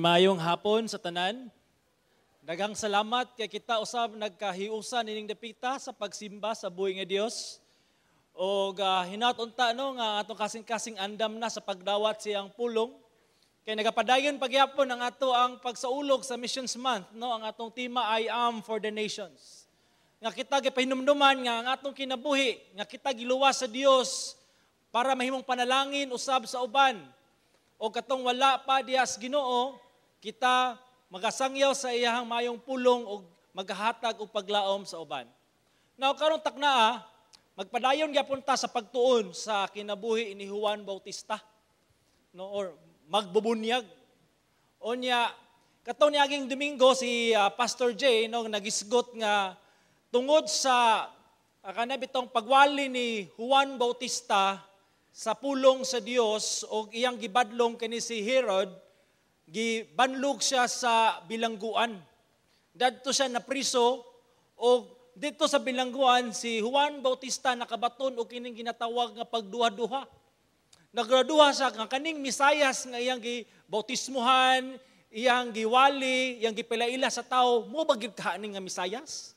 Mayong hapon sa tanan. Daghang salamat kay kita usab nagkahiusa nining dapita sa pagsimba sa buhi nga Dios. O hinaut unta, no, nga atong kasing-kasing andam na sa pagdawat siyang pulong. Kay nagapadayon pagyapon ang ato ang pagsaulog sa Missions Month, no, ang atong tema, "I am for the nations." Nga kita gipahinumduman nga ang atong kinabuhi, nga kita giluwas sa Dios para mahimong panalangin usab sa uban. O katong wala pa diha sa Ginoo, kita magasangyaw sa iyahang mayong pulong og maghahatag og paglaom sa uban. Now karong taknaa, magpadayon gyapon ta sa pagtuon sa kinabuhi ni Juan Bautista. No, or magbubunyag. Unya katong niaging Domingo, si Pastor Jay, no, nagisgot nga tungod sa kana bitong pagwali ni Juan Bautista sa pulong sa Dios og iyang gibadlong kani si Herod, gibanlog siya sa bilangguan. Dadto siya napriso og dito sa bilangguan si Juan Bautista nakabaton og kining ginatawag nga pagduha-duha. Nagduha siya nga kaning Misayas nga iyang gibautismuhan, iyang giwali, iyang gipilaila sa tao, mo ba gyud kaani nga Misayas?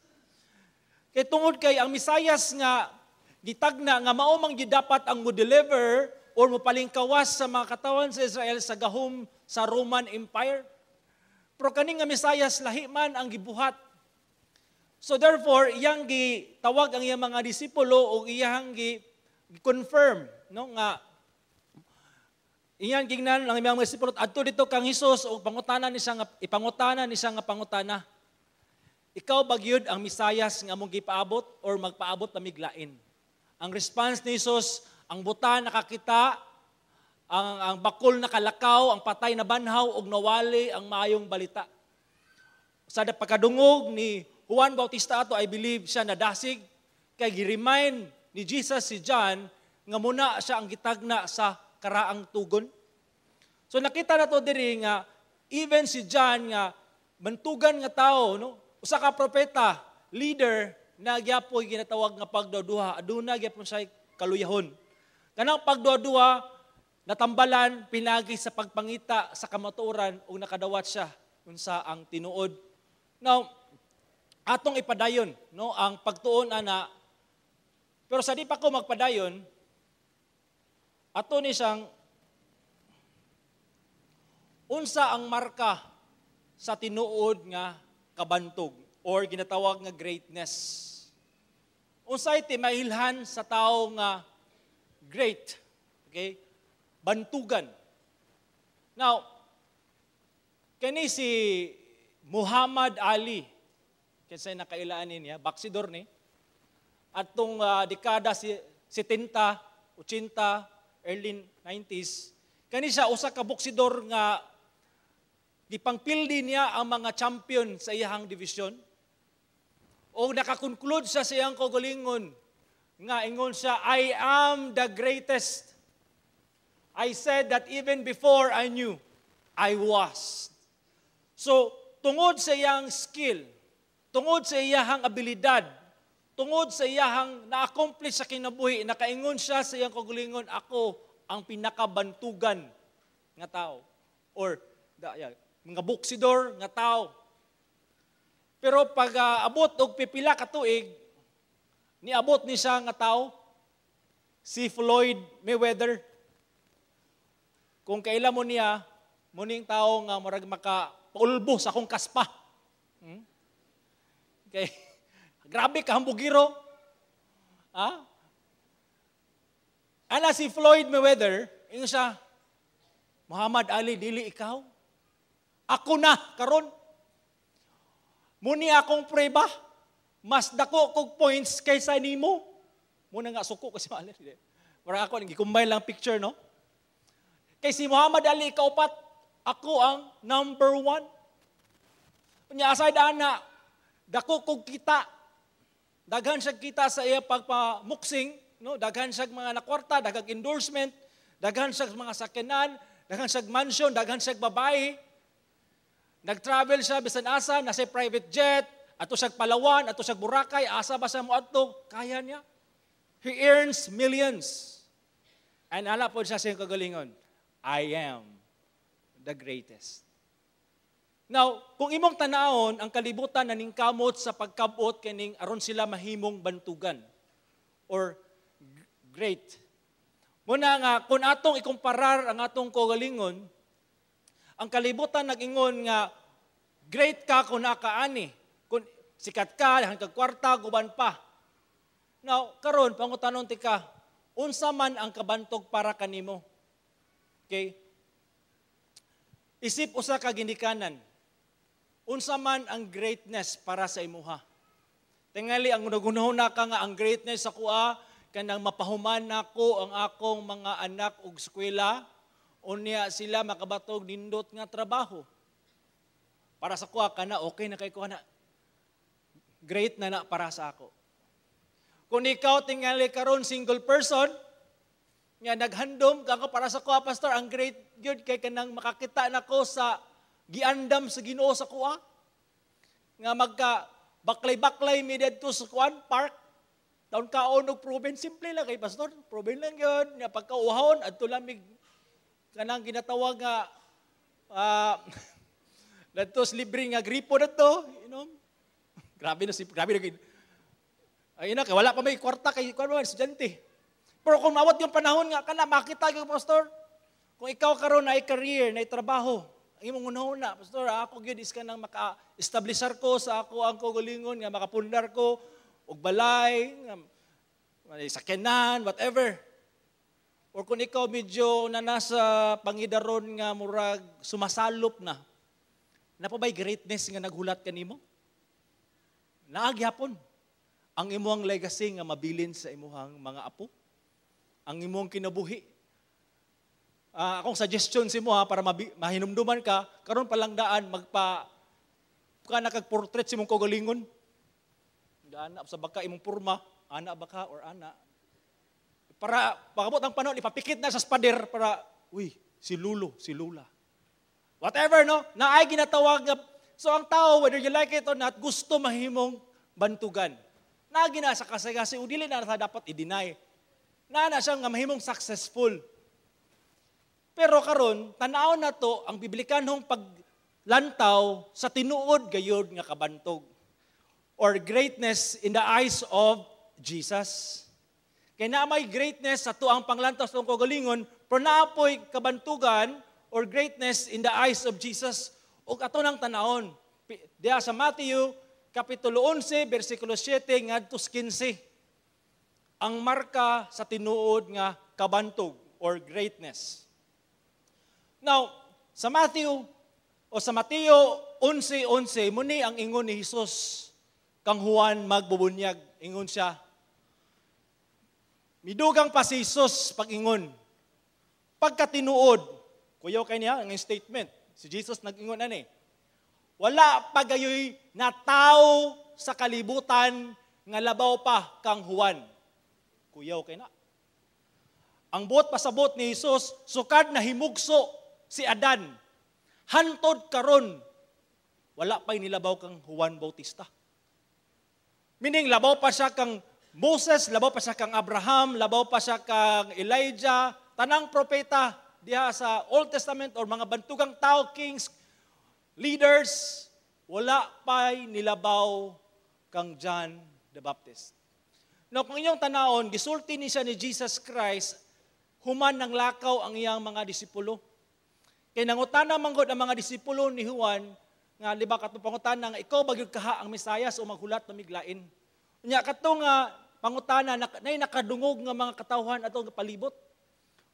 Kay tungod kay ang Misayas nga gitagna nga mao man gyud dapat ang mo-deliver or mopalingkawas sa mga katawan sa Israel sa gahom sa Roman Empire. Pero kani nga Misayas, lahi man ang gibuhat. So therefore, iyang gitawag ang iyang mga disipulo ug iyang gi confirm, no, nga iyang gingnan ang iyang mga disipulo adto dito kang Hesus ug pangutana ni siya nga ipangutana ni siya nga pangutana. "Ikaw ba gyud ang Misayas nga among gipaabot or magpaabot pa mig lain?" Ang response ni Jesus, "Ang buta nakakita, ang bakol nakalakaw, ang patay nabanhaw, ug nawali ang maayong balita." Sa pagkadungog ni Juan Bautista ato, I believe siya nadasig kay gi-remind ni Jesus si John nga muna siya ang gitagna sa karaang tugon. So nakita na to diri nga even si John nga bantugan nga tao, no, usa ka propeta, leader, na gyapoy ginatawag nga pagduduha, aduna gyapon siya kaluyahon. Kanang pagduduha natambalan pinagi sa pagpangita sa kamatuoran ug nakadawat siya unsa ang tinuod. Now, atong ipadayon, no, ang pagtuon ana. Pero sa di pa ko magpadayon, ato ni siyang unsa ang marka sa tinuod nga kabantog or ginatawag nga greatness. Unsay timailhan sa tao nga great, okay? Bantugan. Now, kani si Muhammad Ali, kinsay nakailaan niya, baksidor ni, atong dekada si 70, 80, early 90s, kani siya usa ka boksidor nga gipangpildi niya ang mga champion sa iyahang division. O nakakonclude siya sa iyang kaugalingon nga ingon siya, "I am the greatest. I said that even before I knew I was." So, tungod sa iyang skill, tungod sa iyahang abilidad, tungod sa iyahang na-accomplish sa kinabuhi, nakaingon siya sa iyang kaugalingon, "Ako ang pinakabantugan nga tao." Or, yeah, mga boksidor nga tao. Pero pag abot og pipila ka tuig, niabot ni siya nga tao, si Floyd Mayweather. Kung kaila mo niya, muning tao nga murag maka paulbo sa akong kaspa. Okay. Grabe ka hambugiro. Ha? Ana si Floyd Mayweather, ingon siya, "Muhammad Ali, dili ikaw. Ako na karon. Muni akong prueba, mas dako kog points kaysa nimo." Muna nga suko ko si Ali. Mura ako, gi-combine lang picture, no? Kay si Muhammad Ali kaupat, ako ang number one. Unya aside ana, dako kog kita. Daghan siya kita sa iya pagpamuksing, no? Daghan siya mga nakwarta, daghang endorsement, daghan siya mga sakyanan, daghan siya mansion, daghan siya babae. Nag-travel siya bisan asa, nasa private jet, ato siya Palawan, ato siya Boracay, asa ba siya moadto, kaya niya. He earns millions. And ala po siya sa iyang kagalingon, "I am the greatest." Now, kung imong tanawon, ang kalibutan naningkamot sa pagkabot kining aron sila mahimong bantugan or great. Muna nga, kung atong ikumparar ang atong kaugalingon, ang kalibutan nag-ingon nga great ka kung nakaani. Kung sikat ka, daghan kag kwarta, guban pa. Now, karon pangutanon ti ka, unsa man ang kabantog para kanimo? Okay? Isip usa ka ginikanan, unsa man ang greatness para sa imuha? Tingali ang nagunahuna ka nga ang greatness sa kuha kanang mapahuman nako ang akong mga anak og eskwela, unya sila makabatog nindot nga trabaho. Para sa kuha kana okay na kay kuha na. Great na na para sa ako. Kung ikaw tingali karon single person nga naghandom ka para sa kuha, "Pastor, ang great gyud kay kanang makakita nako sa giandam sa Ginoo sa kuha nga magka baklay-baklay mi didto sa kuan park, taon kaon og province, simple lang kay, Pastor, province lang yun nga pagkauhawon adto lamig kanang ginatawag nga dadto libre nga gripo dadto inom." Grabe na si grabe na ay ina kay wala pa may kwarta kay kuan man, estudyante. Pero kung mawat yung panahon nga kana makita gyud, Pastor, kung ikaw karon ay career na trabaho, ang imong unahuna, "Pastor, ako gyud is kanang maka-establisar ko sa ako ang kaugalingon nga makapundar ko og balay, nga may sakyanan," whatever. Or kung ikaw medyo na nasa pangidaron nga murag sumasalop na, napa ba'y greatness nga naghulat kanimo? Naa gyapon. Ang imong legacy nga mabilin sa imuhang mga apo. Ang imong kinabuhi. Akong suggestion sa imo ha, para mahinumduman ka, karon pa lang daan magpa ka nakag-portrait sa imong kaugalingon. Daan sa baka imong porma, ana ba ka or ana. Para pagabot ang panahon, ipapikit na sa spader para, "Uy, si Lulo, si Lula." Whatever, no? Na ay ginatawag nga. So ang tao, whether you like it or not, gusto mahimong bantugan. Na gina sa kasaysayan, o dili na sa dapat i-deny. Na na siya nga mahimong successful. Pero karon, tanaw na to ang biblikanhong paglantaw sa tinuod gayod nga kabantog or greatness in the eyes of Jesus. Kay na may greatness sa tuang panglantaw sa atong kaugalingon, pero naapoy kabantugan or greatness in the eyes of Jesus ug ato nang tanawon. Diha sa Matthew kapitulo 11 bersikulo 7 ngadto 15. Ang marka sa tinuod nga kabantog or greatness. Now, sa Matthew o sa Mateo 11:11, muni ang ingon ni Jesus kang Juan magbubunyag. Ingon siya, midugang pa si Jesus pag-ingon. Pagkatinuod, kuyaw kay niya ang statement. Si Jesus nag-ingon ani. "Wala pa gayoy na tao sa kalibutan nga labaw pa kang Juan." Kuyaw kay na. Ang buot pasabot ni Jesus, sukad na himugso si Adan, hantod karon, wala pa'y nilabaw kang Juan Bautista. Meaning, labaw pa siya kang Moses, labaw pa siya kang Abraham, labaw pa siya kang Elijah, tanang propeta diha sa Old Testament or mga bantugang tao, kings, leaders, wala pa'y nilabaw kang John the Baptist. Now, kung inyong tanawon, gisulti ni siya ni Jesus Christ, human ng lakaw ang iyang mga disipulo. Kay nangutana manggod ang mga disipulo ni Juan, nga di ba katong pangutana nga, "Ikaw ba gyud kaha ang Mesayas o maghulat na miglain?" Unya kato nga pangutana na, nay nakadungog nga mga katawhan atong palibot.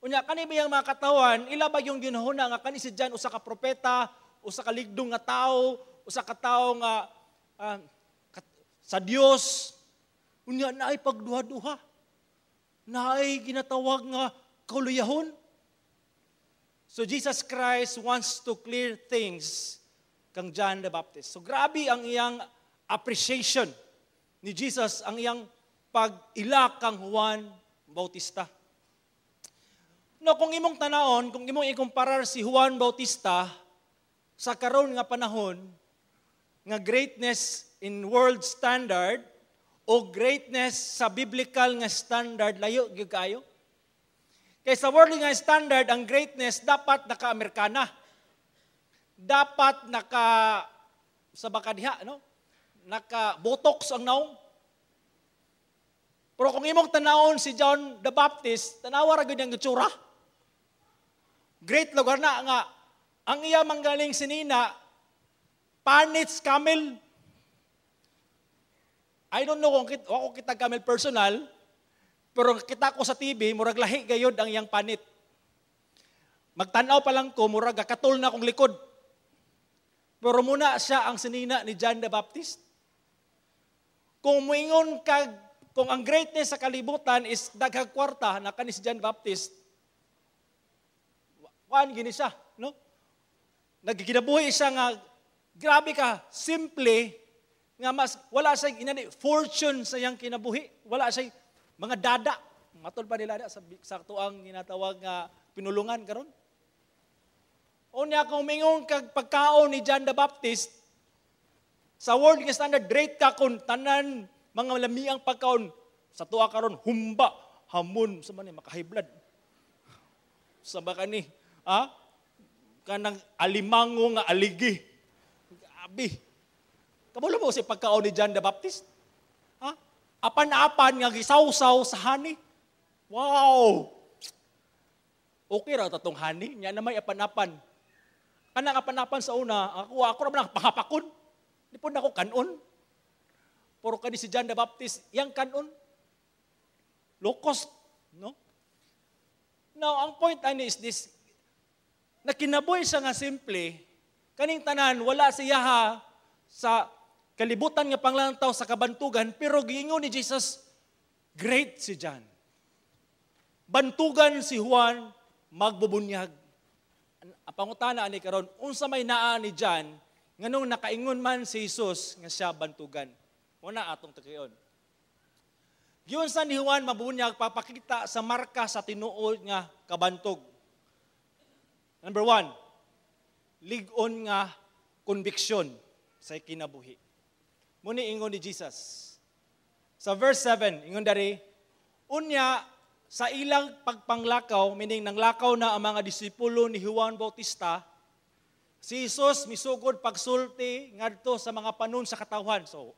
Unya kani ba yung mga katawhan, ila ba yung ginahuna nga kani si John usa ka propeta, usa ka ligdong nga tawo, usa ka tawo nga sa Dios? Unya naay pagduha-duha. Naay ginatawag nga kauluyahon. So Jesus Christ wants to clear things kang John the Baptist. So grabe ang iyang appreciation ni Jesus, ang iyang pag-ila kang Juan Bautista. No, kung imong tanawon, kung imong ikumparar si Juan Bautista sa karon nga panahon nga greatness in world standard o greatness sa biblical nga standard, layo gyud kaayo. Kay sa worldly nga standard, ang greatness dapat naka-Amerikana. Dapat naka sa baka diha, no? Naka botox ang naong. Pero kung imong tanawon si John the Baptist, tanawa ra gyud ang itsura. Great lugar na nga ang iya manggaling sinina panits camel. I don't know kung ako kita camel personal, pero kita ko sa TV, murag lahi gayod ang iyang panit. Magtanaw pa lang ko, murag katol na akong likod. Pero muna siya ang sinina ni John the Baptist. Kung muingon kag, kung ang greatness sa kalibutan is daghang kwarta na kani si John Baptist, kuan gini siya, no? Nagkinabuhi siya nga grabe ka, simple, nga mas wala siya inani fortune sa iyang kinabuhi, wala siya mga dada. Matol pa nila sa tuang ginatawag nga pinulungan karon. Unya kung mingon kag pagkaon ni John the Baptist, sa world nga standard, great ka kung tanan mga lamiang pagkaon sa tuwa karon, humba, hamon sa man ni maka-high blood. Sa baka ni, ah? Kanang alimango nga aligi. Grabe. Kabalo mo si pagkaon ni John the Baptist? Ha? Apan-apan nga gisawsaw sa honey. Wow! Okay ra tatong honey, nya na may apan-apan. Kanang apan-apan sa una, ako ra man pangapakon. Di po na ako kanon. Pero kani si John the Baptist, yang kanon. Low cost, no? Now, ang point ani is this, na kinabuhi siya nga simple, kaning tanan, wala siya ha sa kalibutan nga panglantaw sa kabantugan, pero giingon ni Jesus, great si John. Bantugan si Juan, magbubunyag. Ang pangutana ani karon, unsa may naa ni John, nganong nakaingon man si Jesus nga siya bantugan? Muna atong takion. Giunsa ni Juan mabunyag papakita sa marka sa tinuod nga kabantog. Number 1, lig-on nga conviction sa kinabuhi. Muni ingon ni Jesus. Sa verse 7, ingon dari, unya sa ilang pagpanglakaw, meaning nanglakaw na ang mga disipulo ni Juan Bautista, si Jesus misugod pagsulti ngadto sa mga panon sa katawhan. So,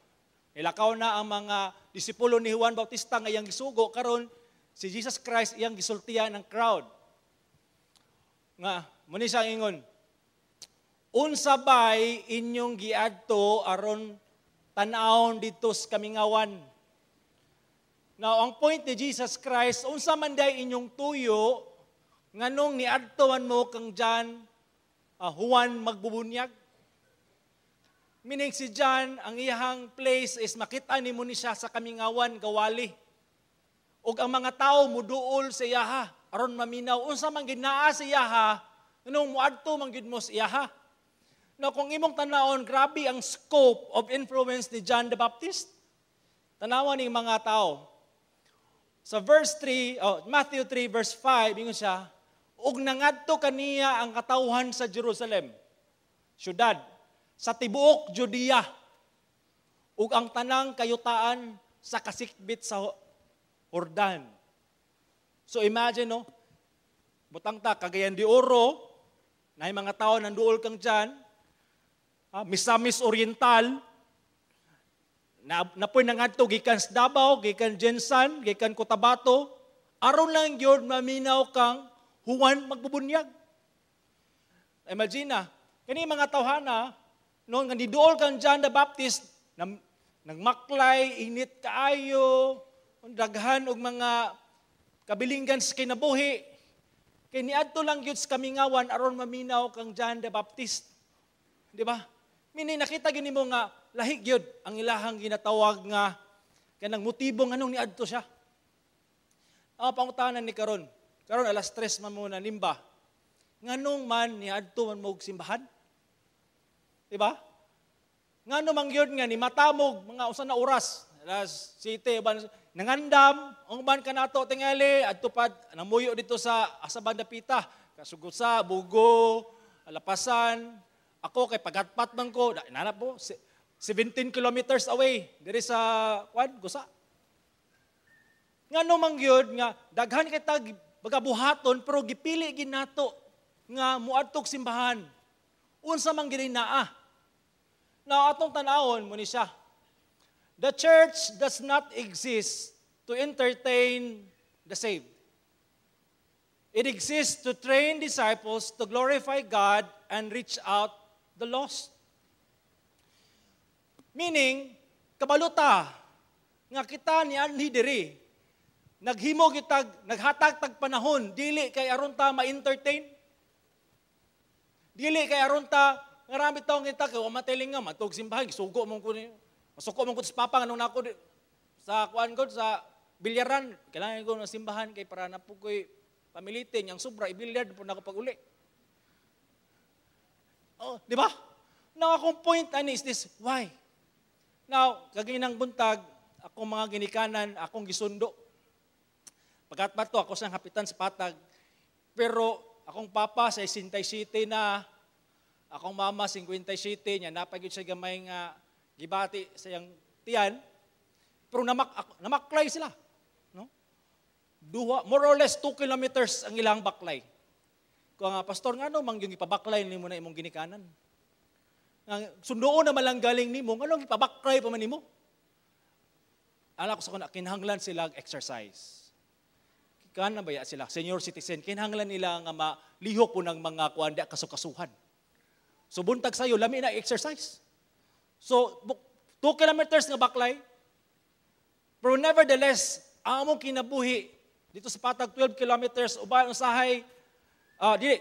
nilakaw na ang mga disipulo ni Juan Bautista nga iyang gisugo, karon si Jesus Christ iyang gisultian ng crowd. Nga, muni siya ingon, unsa bay inyong giadto aron tan-awon didto sa kamingawan? Now, ang point ni Jesus Christ, unsa man day inyong tuyo, nganong niadto man mo kang John, Juan magbubunyag? Meaning si John, ang iyahang place is makita nimo ni siya sa kamingawan, gawali. Ug ang mga tao muduol sa iyaha, aron maminaw. Unsa man ginaa sa iyaha, nganong muadto man gyud mo sa iyaha. Now, kung imong tanawon, grabe ang scope of influence ni John the Baptist. Tanawan ning mga tao. Sa verse 3, Matthew 3 verse 5, ingon siya, ug nangadto kaniya ang katawhan sa Jerusalem, syudad, sa tibuok Judea, ug ang tanang kayutaan sa kasikbit sa Jordan. So imagine, no, butang ta, Cagayan de Oro, na mga tao nanduol kang dyan, Misamis Oriental, na napoy nangadto gikan sa Davao, gikan GenSan, gikan Cotabato, aron lang gyud maminaw kang Juan magbubunyag. Imagine na, kani mga tawhana, no, nga niduol kang John the Baptist, nagmaklay, init kaayo, daghan og mga kabilinggan sa kinabuhi. Kay niadto lang gyud sa kamingawan aron maminaw kang John the Baptist. Di ba? Meaning nakita gyud nimo nga lahi gyud ang ilahang ginatawag nga kanang motibo nganong niadto siya. Ang pangutanan ni karon, karon alas 3 man mo na nimba. Nganong man niadto man mo og simbahan? Di ba? Ngano man gyud nga ni matamog mga usa na oras, alas 7 ban nangandam, ang uban kanato tingali adto pa namuyo dito sa asa banda pita, Kasugusa, Bugo, Lapasan. Ako kay pagatpat man ko, nanap po 17 kilometers away diri sa kwan Gusa. Ngano man gyud nga daghan kay tag bagabuhaton pero gipili gid nato nga moadtog simbahan. Unsa man gini naa? Now, atong tan-awon mo ni siya. The church does not exist to entertain the saved. It exists to train disciples to glorify God and reach out the lost. Meaning, kabaluta nga kita ni anhi diri, naghimo kitag naghatag tag panahon dili kay aron ta ma-entertain. Dili kay aron ta ngarami taong kita kay wa matiling nga matug simbahan, gisugo mo ko ni masuko mo ko sa papa nganong nako sa kuan ko sa bilyaran, kailangan ko ng simbahan kay para na po ko'y pamilitin yang sobra ibilyard po nako pag-uli. Oh, di ba? Now, akong point ani is this, why? Now, kaginang buntag, akong mga ginikanan, akong gisundo. Pagkat to, ako siyang hapitan sa Patag. Pero akong papa sa 67 na, akong mama 57, niya napagod siya gamay nga gibati sa iyang tiyan. Pero namaklay sila. No? Duha, more or less 2 kilometers ang ilang baklay. Kung nga, "Pastor, nga no, mang yung ipabaklay nimo na imong ginikanan? Nga, sundoon na malang galing nimo, nganong ipabaklay pa man nimo?" Ala ko sa kuna, kinahanglan sila exercise. Kan na baya sila, senior citizen, kinahanglan nila nga malihok po ng mga kuan di kasukasuhan. So buntag sayo, lami na exercise. So, 2 kilometers nga baklay, pero nevertheless, ang among kinabuhi dito sa Patag 12 kilometers, uban usahay, dili,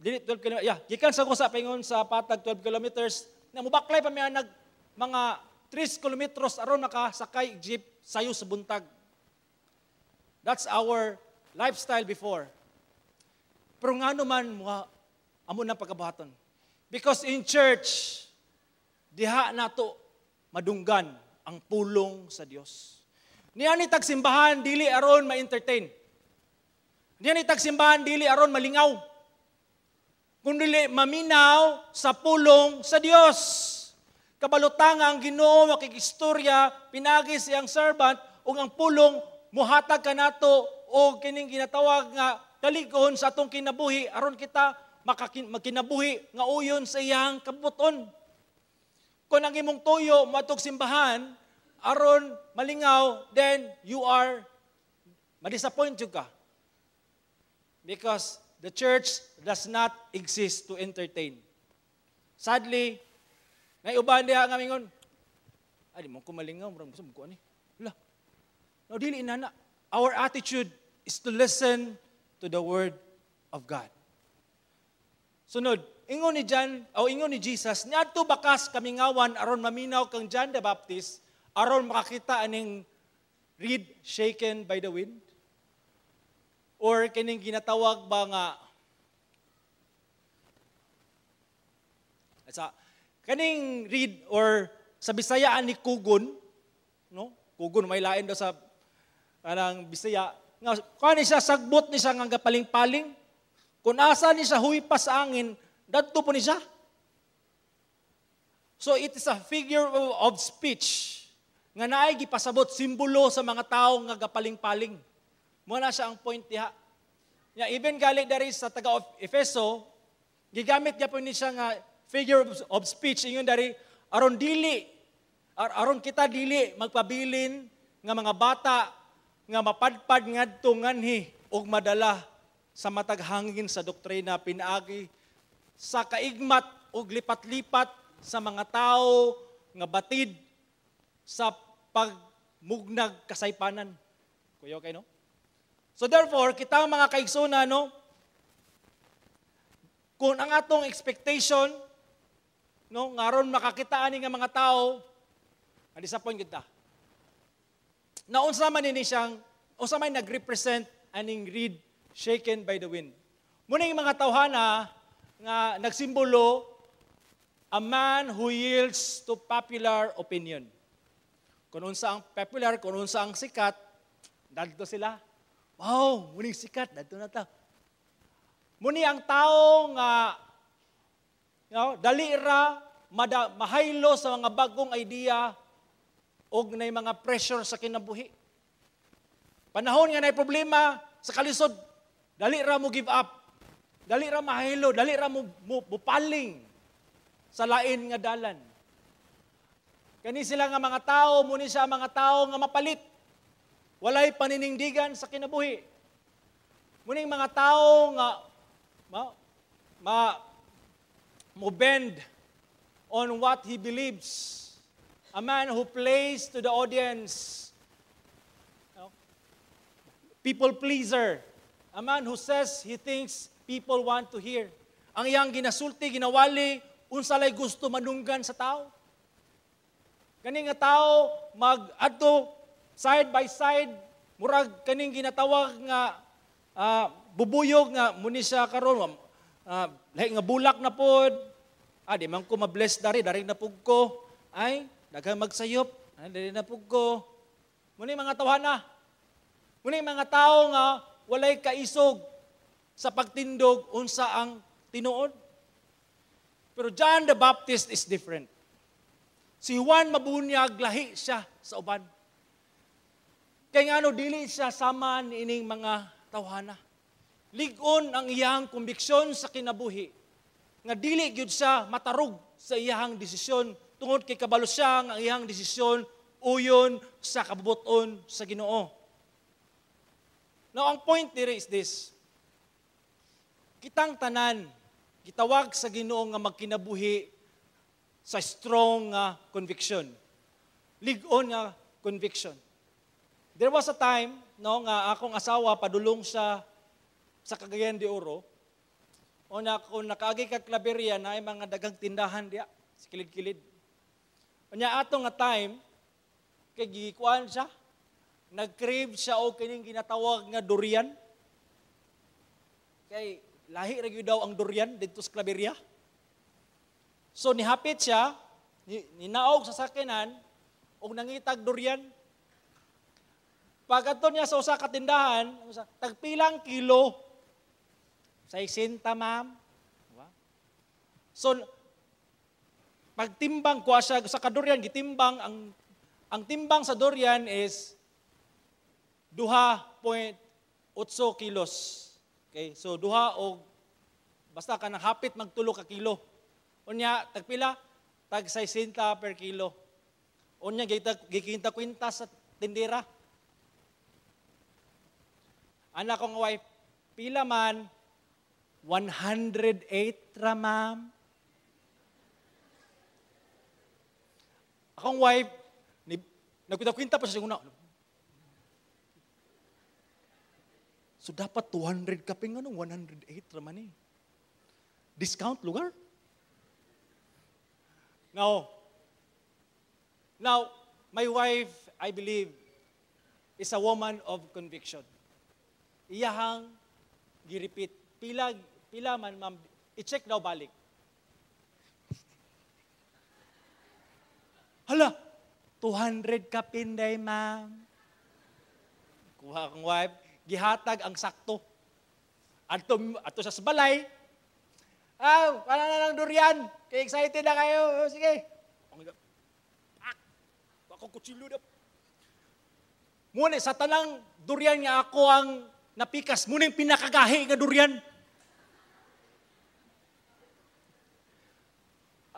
dili 12 kilometers, yeah, gikan sa Gusa paingon sa Patag 12 kilometers, na mubaklay pa mi nag mga 3 kilometros aron makasakay jeep sayo sa buntag. That's our lifestyle before. Pero nga naman, mga amo na pagkabuhaton. Because in church, diha nato madunggan ang pulong sa Dios. Niya ni tagsimbahan dili aron ma-entertain. Niya ni tagsimbahan dili aron malingaw. Kundi maminaw sa pulong sa Dios. Kabalutanga ang Ginoo makikistorya pinagi siyang servant ug ang pulong muhatag kanato og kining ginatawag nga kalig-on sa atong kinabuhi aron kita magkinabuhi nga uyon sa iyang kabuton. Kung ang imong tuyo moadtog simbahan aron malingaw, then you are ma-disappoint jud ka. Because the church does not exist to entertain. Sadly, nay uban diha nga mingon, "Ay, di mo ko malingaw, murag gusto mo ko ani." Hala. No, dili inana. Our attitude is to listen to the word of God. Sunod, ingon ni John, o ingon ni Jesus, "Niadto bakas kamingawan aron maminaw kang John the Baptist, aron makakita aning reed shaken by the wind?" Or kining ginatawag ba nga sa kaning reed or sa Bisaya ni kugon, no? Kugon may lain daw sa kanang Bisaya nga kuan ni siya, sagbot ni siya nga gapaling-paling. Kung asa ni siya huypas sa angin, dadto po ni siya. So it is a figure of speech nga naay gipasabot, simbolo sa mga tao nga gapaling-paling. Mo na siya ang point diha. Ya, even gali dari sa taga Efeso, gigamit gyapon ni siya nga figure of speech, ingon dari aron dili aron kita dili magpabilin nga mga bata nga mapadpad ngadto nganhi ug madala sa matag hangin sa doktrina pinaagi sa kaigmat ug lipat-lipat sa mga tao nga batid sa pagmugnag kasaypanan. Kuya, okay, no? So therefore, kita mga kaigsoona, no, kung ang atong expectation, no, nga aron makakita ani nga mga tao, na-disappoint kita. Na unsa man ini siyang, unsa man nag-represent aning reed shaken by the wind? Muna yung mga tawhana nga nagsimbolo, a man who yields to popular opinion. Kung unsa ang popular, kung unsa ang sikat, dadto sila. "Wow, muning sikat, dadto na ta." Muni ang tao nga dali ra mahaylo sa mga bagong idea og nay mga pressure sa kinabuhi. Panahon nga nay problema sa kalisod, dali ra mo give up. Dali ra mahaylo, dali ra mo paling. sa lain nga dalan. Kani sila nga mga tao, muni siya mga tao nga mapalit. Walay paninindigan sa kinabuhi. Muning mga tao nga mo bend on what he believes. A man who plays to the audience. People pleaser. A man who says he thinks people want to hear. Ang iyang ginasulti, ginawali, unsa lay gusto madunggan sa tao. Kani nga tao mag-adto side by side, murag kaning ginatawag nga bubuyog nga muni siya karon, lahi nga bulak na pod. Di man ko ma-bless dari, dari na pug ko. Ay, daghang magsayop, ay, dari na pug ko. Muni mga tawhana. Muni mga tao nga walay kaisog sa pagtindog unsa ang tinuod. Pero John the Baptist is different. Si Juan Mabunyag, lahi siya sa uban. Kay ngano dili siya sama niining mga tawhana. Lig-on ang iyang kumbiksyon sa kinabuhi nga dili gyud siya matarog sa iyang desisyon tungod kay kabalo siya nga ang iyang desisyon uyon sa kabubuton sa Ginoo. Now, ang point diri is this. Kitang tanan gitawag sa Ginoo nga magkinabuhi sa strong nga conviction. Lig-on nga conviction. There was a time, no, nga akong asawa padulong sa Cagayan de Oro. O na kung nakaagi ka Claveria na ay mga dagang tindahan diya sa kilid-kilid. Unya ato nga time kay gikuan siya, nag-crave siya og kining ginatawag nga durian. Kay lahi ra gyud daw ang durian didto sa Claveria. So nihapit siya, ninaog sa sakyanan og nangitag durian. Pag-adto niya sa usa ka tindahan, tagpilang kilo? 60, ma'am. Diba? So pagtimbang kuha siya sa kadurian, gitimbang ang timbang sa durian is 2.8 kilos. Okay, so duha og basta kanang hapit magtulo ka kilo. Unya tagpila? Tag 60 per kilo. Unya gikinta-kwinta sa tindera. Anak kong wife, pila man? 108 ra, ma'am. Akong wife, nagkwinta-kwinta pa siya una. So dapat 200 kaping ano, 108 ra man eh. Discount lugar? Now, my wife, I believe, is a woman of conviction. Iyahang girepeat. Pila man, ma'am, i-check daw balik. Hala, 200 ka pinday, ma'am. Kuha akong wife, gihatag ang sakto. Ato sa balay. Wala na lang durian. Kaya excited na kayo. Sige. Ako kutsilyo na. Muna, sa tanang durian nga ako ang napikas, muna yung pinakagahi nga durian.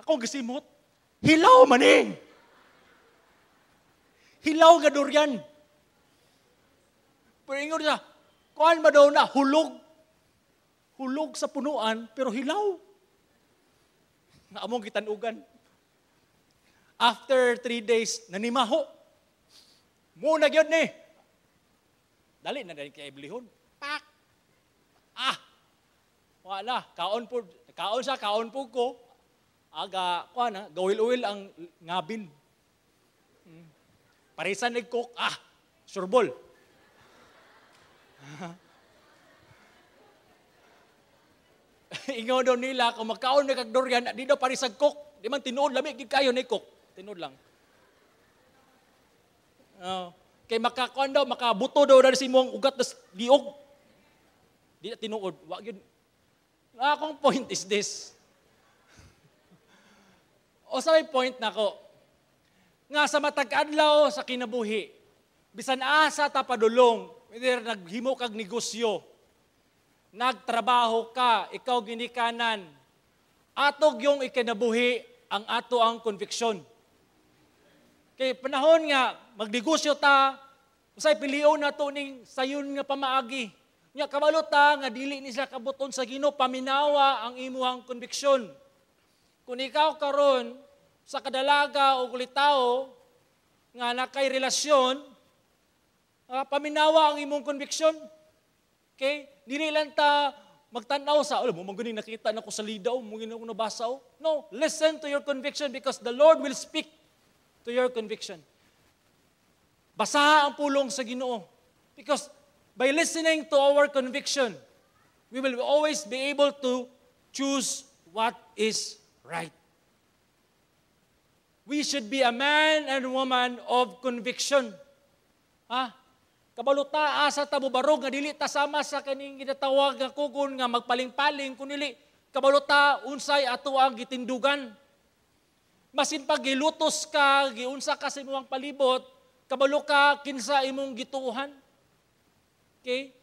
Ako gisimot. Hilaw man eh. Hilaw nga durian. Pero ingon siya, kuan ba daw na, hulog. Hulog sa punuan, pero hilaw. Nga among gitanugan. After 3 days, nanimaho. Muna gyud ni. Dali na dali kay iblihon. Pak! Wala, kaon po, kaon sa kaon po ko. Aga, kuan na, gawil-uwil ang ngabin. Parisan ni cook, surbol. Ingaw daw nila, kung magkaon na kag durian, di daw parisag cook. Di man tinuod, lami gid kayo ni cook. Tinuod lang. Kay makakuan daw, makabuto daw dahil sa imong ugat na liog. Di na tinuod. Wa gyud. Akong point is this. O sa may point nako, nga sa matag adlaw sa kinabuhi, bisan asa ta padulong, whether naghimo kag negosyo, nagtrabaho ka, ikaw ginikanan, Ato gyung ikinabuhi ang ato ang conviction. Kay panahon nga magnegosyo ta, usay pilion nato ning sayon nga pamaagi. Nya kabalo ta nga dili ni siya kabuton sa Ginoo, paminawa ang imuhang conviction. Kung ikaw karon sa kadalaga o kulitawo nga nakay relasyon, paminawa ang imong conviction. Okay? Dili lang ta magtanaw sa, "Oh, mo man nakita na ko sa lida, mo gani ako nabasa." Oh. No, listen to your conviction because the Lord will speak to your conviction. Basaha ang pulong sa Ginoo. Because by listening to our conviction, we will always be able to choose what is right. We should be a man and woman of conviction. Ha? Kabalo ta asa ta mobarog nga dili ta sama sa kaning ginatawag nga kugon nga magpaling-paling, kun dili kabalo ta unsay ato ang gitindugan. Masin pag gilutos ka, giunsa ka sa imong palibot, kabalo ka kinsa imong gituohan. Okay?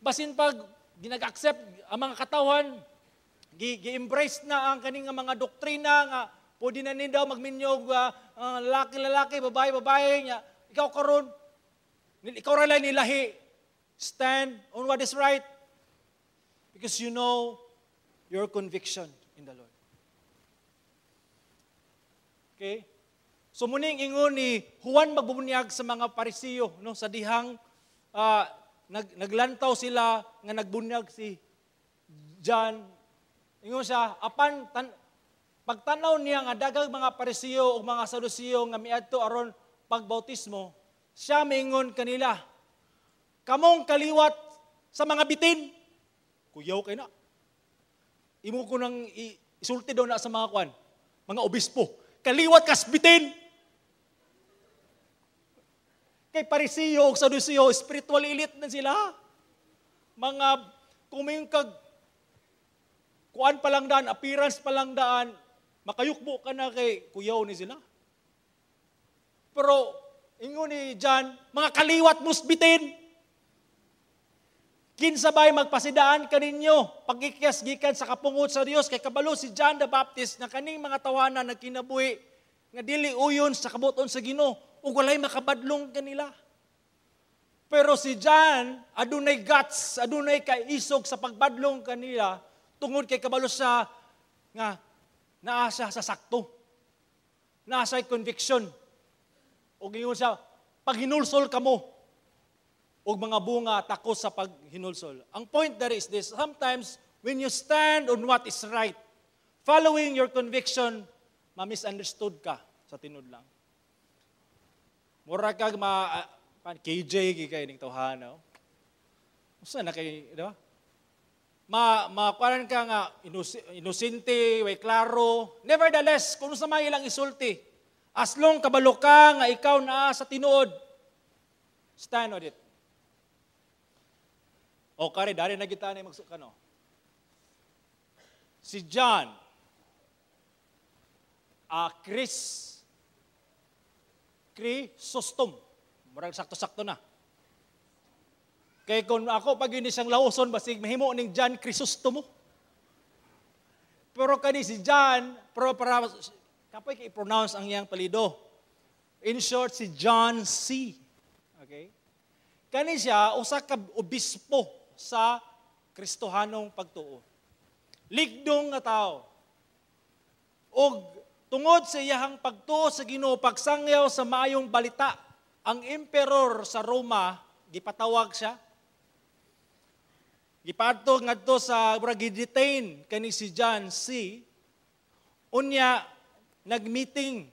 Basin pag ginag-accept ang mga katawhan, gi-embrace na ang kaning nga mga doktrina nga pwede na ni daw magminyog lalaki-lalaki, babae-babae nya. Ikaw karon, ikaw ra lang nilahi. Stand on what is right because you know your conviction in the Lord. Okay? So muning ingon ni Juan magbubunyag sa mga Parisiyo, no, sa dihang naglantaw sila nga nagbunyag si John. Ingon siya, apan pagtanaw niya nga daghang mga Parisiyo ug mga Sadusiyo nga miadto aron pagbautismo, siya miingon kanila, "Kamong kaliwat sa mga bitin." Kuyaw kay na. Imo ko nang isulti daw na sa mga kwan, mga obispo. "Kaliwat kas bitin." Kay Parisiyo ug Sadusiyo, spiritual elite na sila. Mga kumingkag kuan pa lang daan, appearance pa lang daan, makayukbo ka na kay kuyaw ni sila. Pero ingon ni John, "Mga kaliwat musbitin. Kinsa bay magpasidaan kaninyo pagikyas gikan sa kapungot sa Dios?" Kay kabalo si John the Baptist na kaning mga tawanan nagkinabuhi nga dili uyon sa kabuton sa Ginoo ug walay makabadlong kanila. Pero si John adunay guts, adunay kaisog sa pagbadlong kanila tungod kay kabalo siya nga naa siya sa sakto. Naa siya conviction. Ug ingon siya, "Paghinulsol kamo og mga bunga takos sa paghinulsol." Ang point there is this: sometimes when you stand on what is right, following your conviction, ma-misunderstood ka sa tinud lang. Mura kag ma KJ gi kay ning tawhana. Usa na kay, di ba? Ma makuan ka nga inosente, way klaro. Nevertheless, kung sa may ilang isulti, as long kabalo ka nga ikaw naa sa tinuod, stand on it. O kare, dari na kita na magsuka, no. Si John, Chris, Chrysostom. Murag sakto-sakto na. Kay kung ako pag yun siyang lauson, basig mahimo ning John Chrysostomo. Pero kani si John, pero para kapoy kay i-pronounce ang iyang palido. In short, si John C. Okay? Kani siya, usa ka obispo sa Kristohanong pagtuo. Ligdong nga tao. Og tungod sa iyahang pagtuo sa Ginoo, pagsangyaw sa maayong balita, ang emperor sa Roma gipatawag siya. Gipadto ngadto sa murag gi-detain kani si John C. Unya nagmeeting.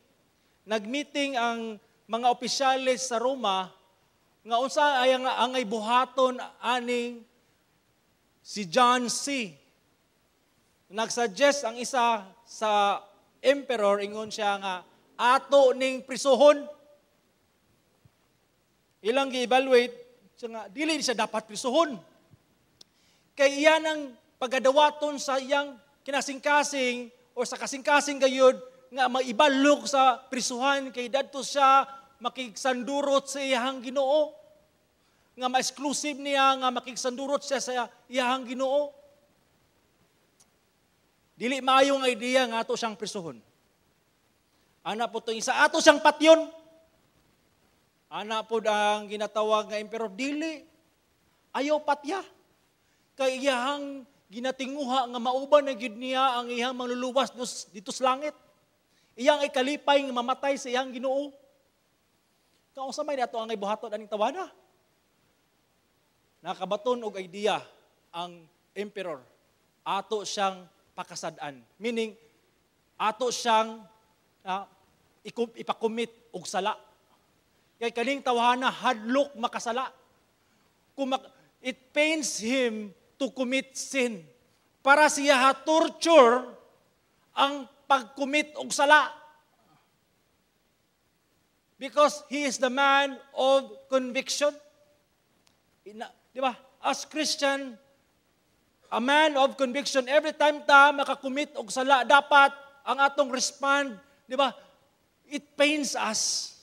Nagmeeting ang mga opisyales sa Roma nga unsa ay ang angay buhaton aning si John C. Nagsuggest ang isa sa emperor, ingon siya nga ato ning prisuhon. Ilang gi-evaluate siya nga dili siya dapat prisuhon. Kay iyan ang pagadawaton sa iyang kinasingkasing o sa kasingkasing gayud nga maibalok sa prisuhan kay dadto siya makigsandurot sa iyang Ginoo. Nga ma-exclusive niya nga makigsandurot siya sa iyang Ginoo. Dili maayong idea nga ato siyang prisuhon. Ana po itong isa, ato siyang patyon. Ana po ang ginatawag nga emperor, dili. Ayaw patya. Kay iyahang ginatinguha nga mauban na gyud niya ang iyang manluluwas dito sa langit. Iyang ikalipay nga mamatay sa iyang Ginoo. Kaunsa may ato ang ibuhaton aning tawana? Nakabaton og idea ang emperor. Ato siyang pakasad-an. Meaning, ato siyang ipakumit og sala. Kay kaning tawhana hadlok makasala. It pains him to commit sin. Para siya ha torture ang pag-commit og sala. Because he is the man of conviction. Ina, di ba? As Christian, a man of conviction, every time ta makakommit og sala, dapat ang atong respond, di ba? It pains us.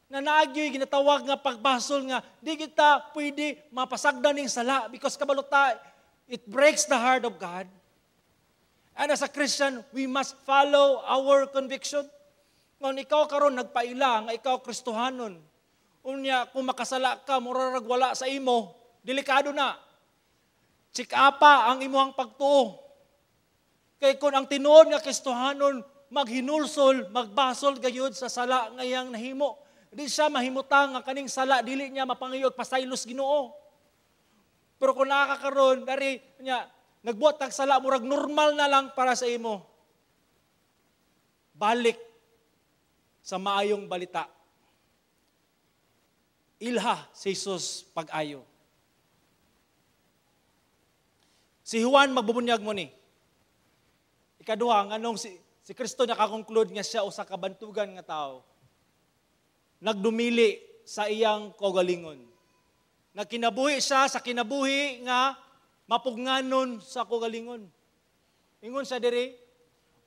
Nga naagyo'y ginatawag nga pagbasol nga di kita pwede mapasagdan ning sala because kabalo ta, it breaks the heart of God. And as a Christian, we must follow our conviction. Ngon ikaw karon nagpaila nga ikaw Kristohanon. Unya kung makasala ka, murarag wala sa imo, delikado na. Check up-a ang imuhang pagtuo. Kay kung ang tinuod nga Kristohanon maghinulsol, magbasol gayud sa sala nga iyang nahimo. Di siya mahimutang nga kaning sala dili niya mapangayog pasaylos Ginoo. Pero kung nakakaroon, dari niya nagbuhat tag sala, murag normal na lang para sa imo. Balik sa maayong balita. Ilha si Jesus pag-ayo. Si Juan magbubunyag mo ni. Ikaduha, nganong si Kristo nakakonclude nga siya usa ka bantugan nga tao. Nagdumili sa iyang kaugalingon. Nagkinabuhi siya sa kinabuhi nga mapugnganon sa kaugalingon. Ingon siya diri,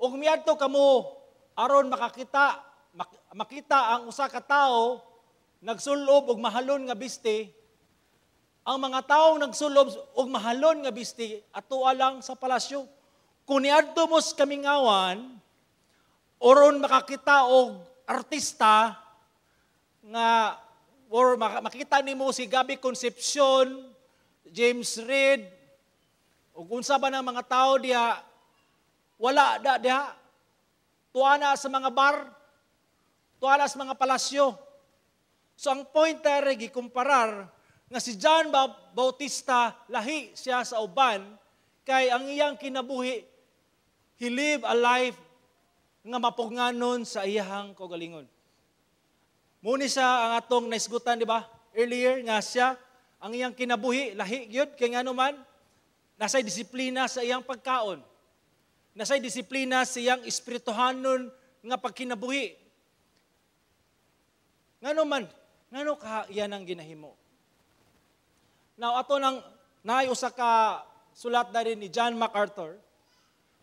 ug miadto kamo aron makita ang usa ka tawo nagsulob og mahalon nga biste. Ang mga tawo nagsulob og mahalon nga biste ato lang sa palasyo. Kung niadto mo sa kamingawan oron makakita og artista nga or makita nimo si Gabby Concepcion, James Reid, ug unsa ba ng mga tao diha, wala da diha. Tuwa na sa mga bar, tuwa na sa mga palasyo. So ang point dere gikumparar nga si John Bautista lahi siya sa uban kay ang iyang kinabuhi, he live a life nga mapugnganon sa iyahang kaugalingon. Muni siya ang atong naisgutan, di ba? Earlier nga siya ang iyang kinabuhi lahi gyud kay ngano man nasay disiplina sa iyang pagkaon. Nasay disiplina sa iyang espirituhanon nga pagkinabuhi. Ngano man, ngano ka iyan ang ginahimo? Now ato nang naay usa ka sulat na rin ni John MacArthur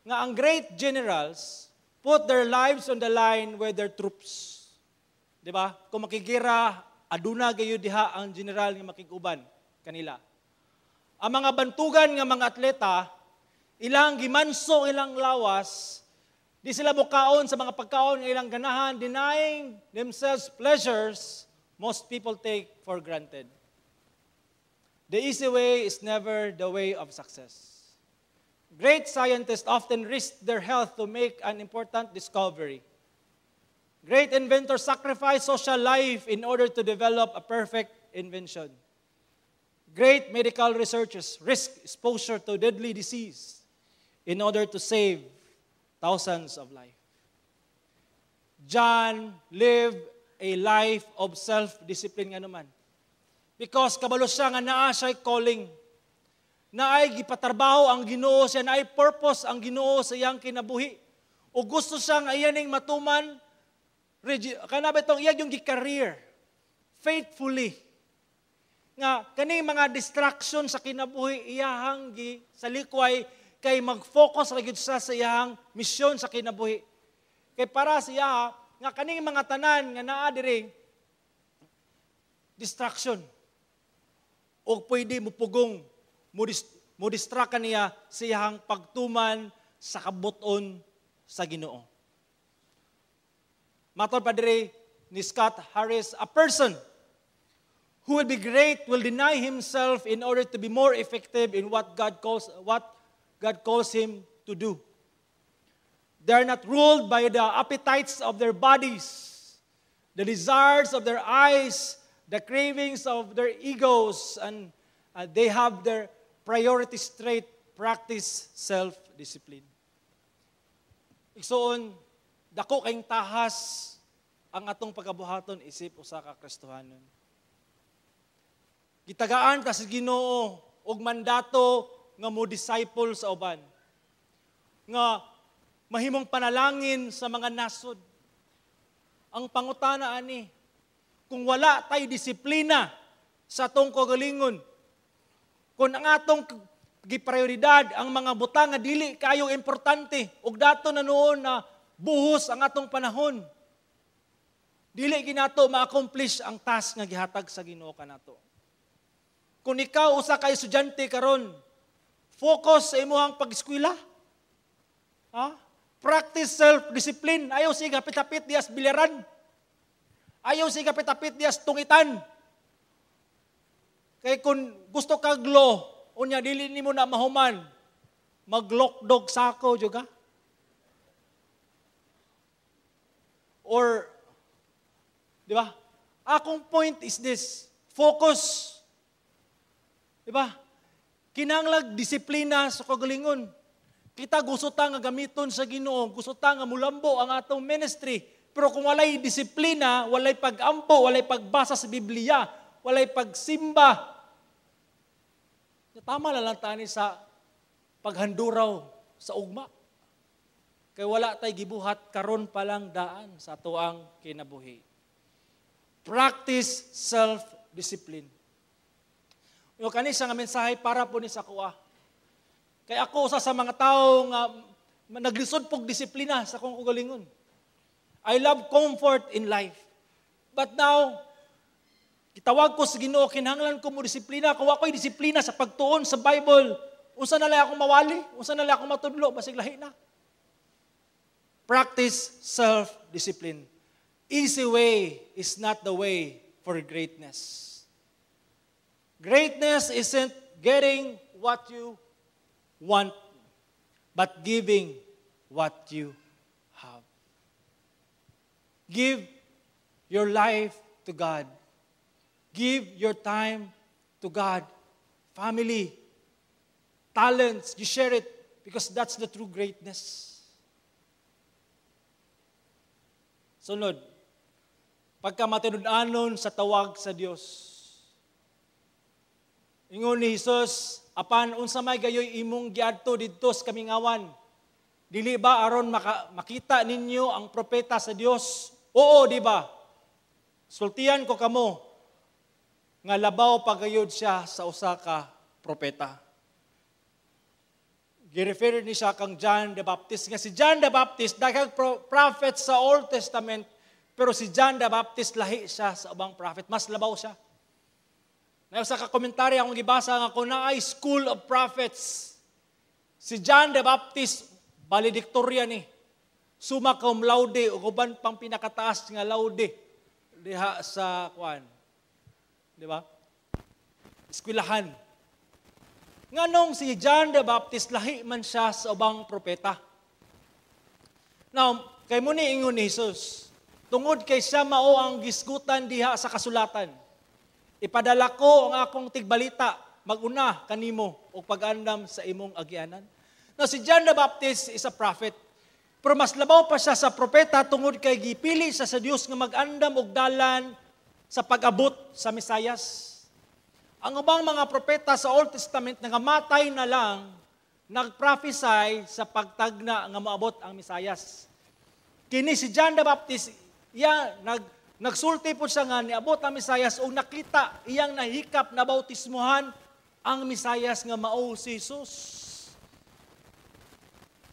nga ang great generals put their lives on the line with their troops. Di ba? Kung makigira, aduna gayo diha ang general nga makiguban kanila. Ang mga bantugan nga mga atleta, ilang gimanso ilang lawas, di sila mukaon sa mga pagkaon nga ilang ganahan, denying themselves pleasures most people take for granted. The easy way is never the way of success. Great scientists often risk their health to make an important discovery. Great inventors sacrifice social life in order to develop a perfect invention. Great medical researchers risk exposure to deadly disease in order to save thousands of lives. John lived a life of self-discipline nga naman. Because kabalo siya nga naa siya'y calling. Naay gipatrabaho ang Ginoo siya, naay purpose ang Ginoo sa iyang kinabuhi. O gusto siya nga iya ning matuman, kana ba itong iya yung gi-career, faithfully. Nga kaning mga distraction sa kinabuhi iyahang gi sa likway kay mag-focus ra gyud siya sa iyahang misyon sa kinabuhi. Kay para sa iya nga kaning mga tanan nga naa diri distraction. O pwede mo pugong, mo distract niya sa iyahang pagtuman sa kabuton sa Ginoo. Matod pa diri ni Scott Harris, "A person who will be great will deny himself in order to be more effective in what God calls him to do. They are not ruled by the appetites of their bodies, the desires of their eyes, the cravings of their egos, and they have their priorities straight, practice self-discipline." Igsoon, dako kayong tahas ang atong pagabuhaton isip usa ka Kristohanon. Gitagaan ta sa Ginoo og mandato nga mo disciple sa uban. Nga mahimong panalangin sa mga nasod. Ang pangutana ani, kung wala tay disiplina sa atong kaugalingon, kung ang atong giprioridad ang mga butang nga dili kayo importante ug dato na noon na buhos ang atong panahon, dili ginato ma-accomplish ang task nga gihatag sa Ginoo kanato. Kung ikaw usa ka estudyante karon, focus sa imong pag-eskwela. Ha? Practice self-discipline. Ayaw sige hapit-hapit diyas bilyaran. Ayaw sige hapit-hapit diyas tungitan. Kay kung gusto kag law, unya dili nimo na mahuman, maglokdog sako jud ka. Or, di ba? Akong point is this, focus. Di ba? Kinanglag disiplina sa kagalingon. Kita gusto ta nga gamiton sa Ginoo, gusto ta nga mulambo ang atong ministry. Pero kung walay disiplina, walay pag-ampo, walay pagbasa sa Biblia, walay pagsimba, tama na lang tani sa paghanduraw sa ugma. Kay wala tay gibuhat karon pa lang daan sa atoang kinabuhi. Practice self-discipline. Yung kani siya nga mensahe para po ni sa kuha. Kay ako usa sa mga tao nga naglisod pog disiplina sa akong kaugalingon. I love comfort in life. But now, gitawag ko sa Ginoo, kinahanglan ko mo disiplina. Kung ako'y disiplina sa pagtuon sa Bible, unsa na lang akong mawali? Unsa na lang akong matudlo? Basig lahi na. Practice self-discipline. Easy way is not the way for greatness. Greatness isn't getting what you want, but giving what you have. Give your life to God. Give your time to God. Family, talents, you share it because that's the true greatness. Sunod, pagka matinud-anon sa tawag sa Dios. Ingon ni Jesus, "Apan unsa may gayoy imong giadto didto sa kamingawan? Dili ba aron makita ninyo ang propeta sa Dios? Oo, di ba? Sultian ko kamo nga labaw pagayod siya sa usa ka propeta." Girefer ni siya kang John the Baptist. Nga si John the Baptist, daghang prophet sa Old Testament, pero si John the Baptist lahi siya sa ubang prophet. Mas labaw siya. Ngayon sa kakomentaryo akong gibasa nga kung naay school of prophets, si John the Baptist, valedictorian ni. Summa cum laude, ug uban pang pinakataas nga laude diha sa kuan. Di ba? Eskwelahan. Nganong si John the Baptist lahi man siya sa ubang propeta? Now, kay mo ni ingon ni Jesus, tungod kay siya mao ang gisgutan diha sa kasulatan. "Ipadala ko ang akong tigbalita, maguna kanimo og pag-andam sa imong agianan." Now, si John the Baptist is a prophet. Pero mas labaw pa siya sa propeta tungod kay gipili siya sa Dios nga mag-andam og dalan sa pag-abot sa Mesayas. Ang ubang mga propeta sa Old Testament nangamatay na lang nag-prophesy sa pagtagna nga moabot ang Mesayas. Kini si John the Baptist, iya nagsulti po siya nga niabot ang Mesayas ug nakita iyang nahikap na bautismuhan ang Mesayas nga mao si Jesus.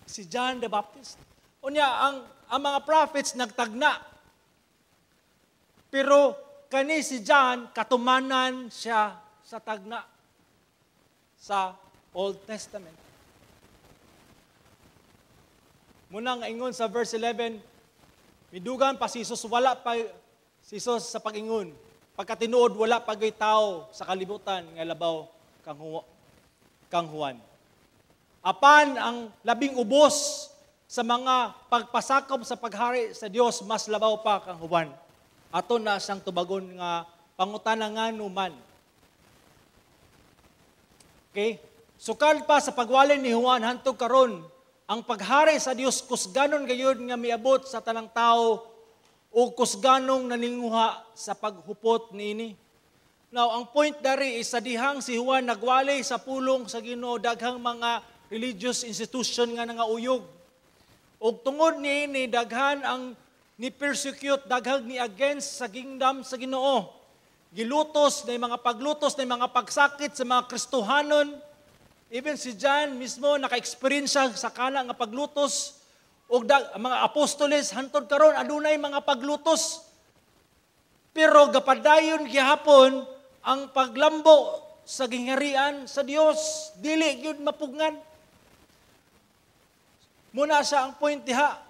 Si John the Baptist. Unya ang mga prophets nagtagna. Pero kani si John, katumanan siya sa tagna sa Old Testament. Muna nga ingon sa verse 11, midugan pa si Jesus, wala pa si Jesus sa pag-ingon. Pagkatinuod, wala pa gyud tao sa kalibutan nga labaw kang Juan. Apan ang labing ubos sa mga pagpasakop sa paghari sa Dios, mas labaw pa kang Juan. Ato na siyang tubagon nga pangutana, ngano man? Okay? Sukad pa sa pagwali ni Juan hantod karon, ang paghari sa Dios kusganon gayud nga miabot sa tanang tao o kusganong naninguha sa paghupot niini. Now, ang point dari is sa dihang si Juan nagwali sa pulong sa Ginoo, daghang mga religious institution nga nangauyog. Og tungod niini, daghan ang ni persecute, daghang ni against sa kingdom sa Ginoo. Gilutos na mga paglutos, na mga pagsakit sa mga Kristohanon. Even si John mismo naka-experience siya sa kana nga paglutos. Og mga apostoles hantod karon adunay mga paglutos. Pero gapadayon gihapon ang paglambo sa gingharian sa Dios, dili gyud mapugngan. Muna siya ang point diha.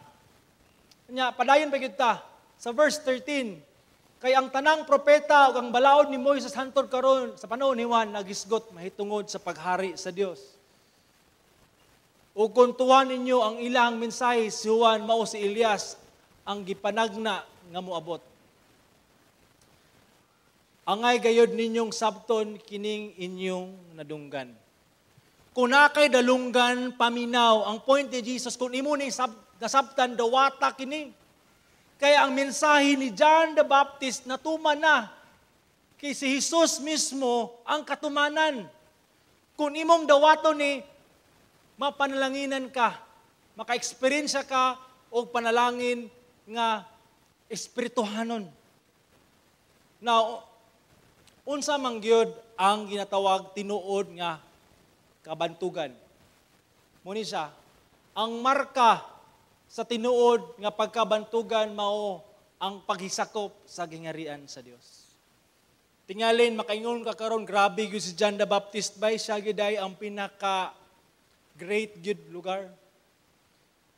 Nya padayon pa gyud ta sa verse 13. Kay ang tanang propeta ug ang balaod ni Moises hantod karon sa panahon ni Juan nagisgot mahitungod sa paghari sa Dios. Ug kung tuwan ninyo ang ilang mensahe, si Juan mao si Elias ang gipanagna nga moabot. Angay gayod ninyong sabton kining inyong nadunggan. Kung naa kay dalunggan, paminaw. Ang point ni Jesus, kung imo ni nasabtan, dawata kini. Kaya ang mensahe ni John the Baptist natuman na. Kay si Jesus mismo ang katumanan. Kung imong dawaton ni, mapanalanginan ka, maka-experience ka og panalangin nga espirituhanon. Now, unsa man gyud ang ginatawag tinuod nga kabantugan? Muni siya, ang marka sa tinuod nga pagkabantugan mao ang paghisakop sa gingharian sa Dios. Tingalin makaingon ka karon, "Grabe gyud si John the Baptist bay, siya gyud ay ang pinaka great gyud lugar."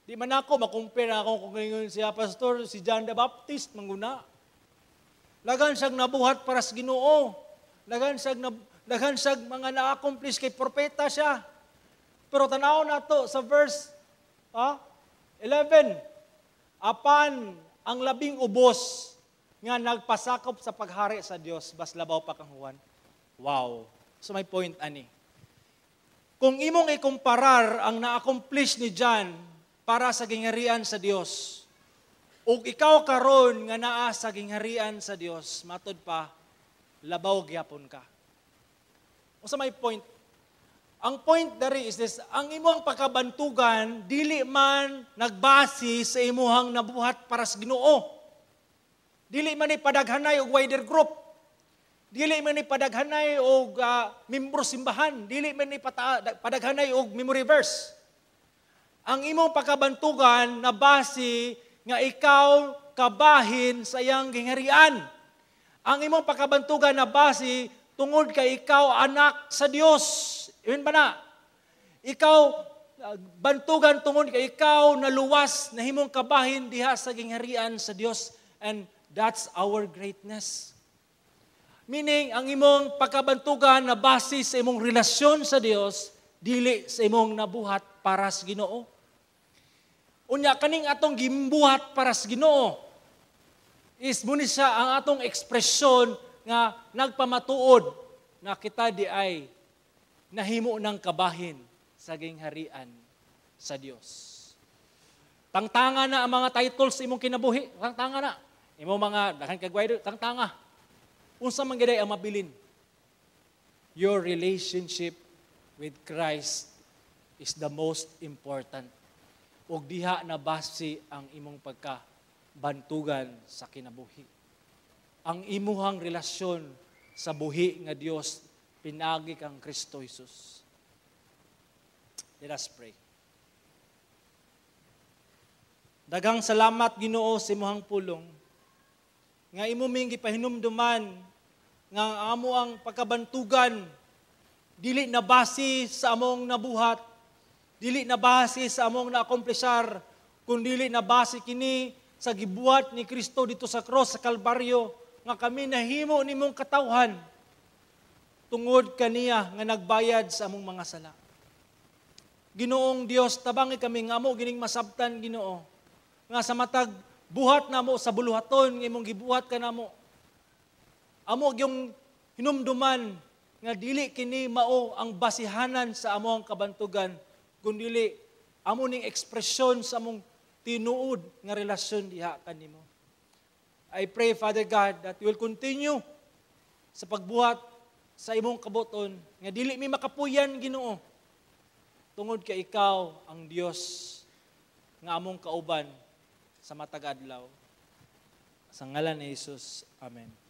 Di man ako makumpare ako kung ingon siya, "Pastor, si John the Baptist manguna. Daghan siyang nabuhat para sa Ginoo. Daghan siyang mga na-accomplish kay propeta siya." Pero tanaw nato sa verse 11. Apan ang labing ubos nga nagpasakop sa paghari sa Dios, mas labaw pa kang Juan. Wow. So may point ani. Kung imong ikumparar ang na-accomplish ni John para sa gingharian sa Dios, ug ikaw karon nga naa sa gingharian sa Dios, matod pa, labaw gyapon ka. Unsa may point? Ang point dari is this, ang imong pagkabantugan dili man nagbase sa imuhang nabuhat para sa Ginoo. Dili man ni padaghanay og wider group. Dili man ni padaghanay og membro simbahan, dili man ni padaghanay og memory verse. Ang imong pagkabantugan na base nga ikaw kabahin sa iyang gingharian. Ang imong pagkabantugan na base tungod kay ikaw anak sa Dios. Yun ba na? Ikaw bantugan tungod kay ikaw naluwas, nahimong kabahin diha sa gingharian sa Dios, and that's our greatness. Meaning, ang imong pagkabantugan na base sa imong relasyon sa Dios, dili sa imong nabuhat para sa Ginoo. Unya kaning atong gimbuhat para sa Ginoo is muni siya ang atong ekspresyon nga nagpamatuod na kita di ay nahimo ng kabahin sa gingharian sa Dios. Tangtanga na ang mga titles sa imong kinabuhi. Tangtanga na. Imong mga daghan kag tangtanga. Unsa man gyud ang mabilin? Your relationship with Christ is the most important. Ug diha na base ang imong pagkabantugan sa kinabuhi. Ang imuhang relasyon sa buhi nga Dios pinaagi kang Kristo Jesus. Let us pray. Daghang salamat, Ginoo, sa imuhang pulong. Nga imo ming gipahinumduman nga ang amo ang pagkabantugan dili na base sa among nabuhat, dili na base sa among naakomplishar, Kung dili na base kini sa gibuhat ni Kristo dito sa cross sa Kalbaryo, nga kami nahimo nimong katawhan tungod kaniya nga nagbayad sa among mga sala. Ginoong Dios, tabangi kami nga amo gining masabtan, Ginoo, nga sa matag buhat namo sa buluhaton nga imong gibuhat kanamo, amo gyung hinumduman nga dili kini mao ang basihanan sa among kabantugan, kundili amo ning ekspresyon sa among tinuod nga relasyon diha kanimo. I pray, Father God, that you will continue sa pagbuhat sa imong kabuton nga dili mi makapuyan, Ginoo, tungod kay ikaw ang Dios nga among kauban sa matag adlaw. Sa ngalan ni Jesus. Amen.